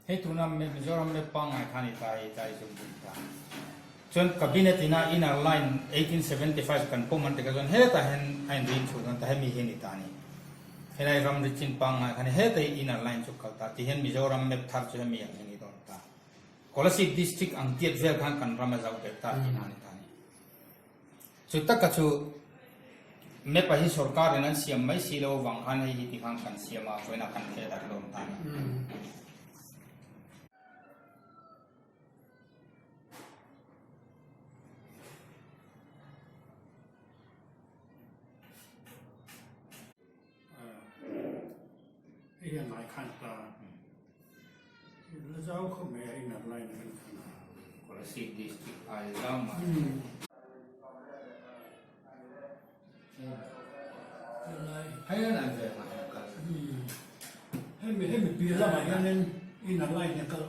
Hei tuna Mizoram map pangngai kha a ni ta hei tlai chu bun ta. Chuan Cabinet ina Inner Line 1875 kan pawm an ti kha chuan hetah hian a inrin chhuh dawn ta hemi hi a ni ta a ni. Helai ramri chin pangngai kha a ni heta hi Inner Line chu kal ta ti hian Mizoram map thar chu hemi ang hi a ni dawn ta. Kolasib District ang tiat vel khan kan ram a zauh bet ta tihna a ni ta a ni. Chu taka chu map-a hi sorkarin an siam mai si lo avang khan hei hi tikhan kan siam a, vawiinah kan hre darh hlawm ta a ni. Hei hian lai khan ta la zau khawp mai a inner line a kan khan a. Kolasib district ai zau mah. Hei an an ve mah hian kal. Hemi hemi piah lamah hianin inner line a kal.